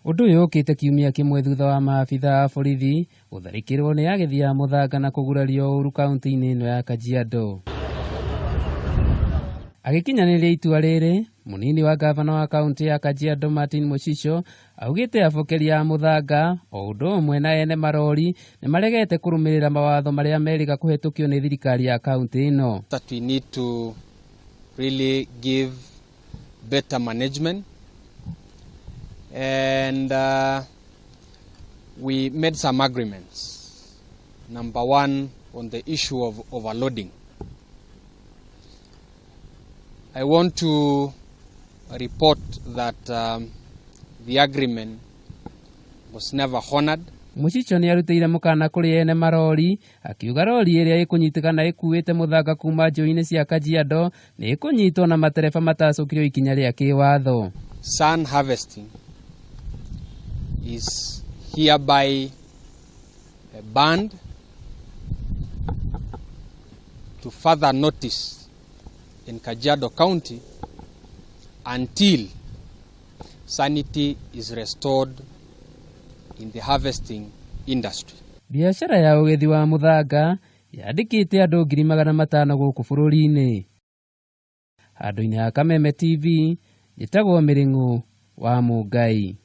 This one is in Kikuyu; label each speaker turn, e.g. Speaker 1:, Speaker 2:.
Speaker 1: Ũndũ ũyũ ũkĩte kiumia kĩmwe thutha wa maabitha a borithi gũtharĩkĩrwo nĩ agethi a mũthanga na kũgurario ũru kaunti-inĩ ĩno ya Kajiado. Agĩkinyanĩria itua rĩrĩ, mũnini wa gavana wa kaunti ya Kajiado Martin Mũcicio augĩte abokeri a mũthanga o ũndũ ũmwe na ene marori nĩ maregete kũrũmĩrĩra mawatho marĩa merĩga kũhetũkio nĩ thirikari ya kaunti ĩno.
Speaker 2: That we need to really give better management and we made some agreements. Number one, on the issue of overloading. I want to report that the agreement was never honored.
Speaker 1: Mũcicio nĩ arutĩire mũkana kũrĩ ene marori akiuga rori ĩrĩa ĩkũnyitĩkana ĩkuĩte mũthanga kuma njũĩ-inĩ cia Kajiado nĩ ĩkũnyitwo na matereba matacũkirio ikinya rĩa kĩwatho.
Speaker 2: Sand harvesting is hereby banned to further notice in Kajiado County until sanity is restored in the harvesting industry.
Speaker 1: Biacara ya ũgethi wa mũthanga yandĩkĩte andũ 500,000 gũkũ bũrũri-inĩ. Handũ-inĩ ha Kameme TV, njĩtagwo Mĩrĩng'ũ wa Mũngai.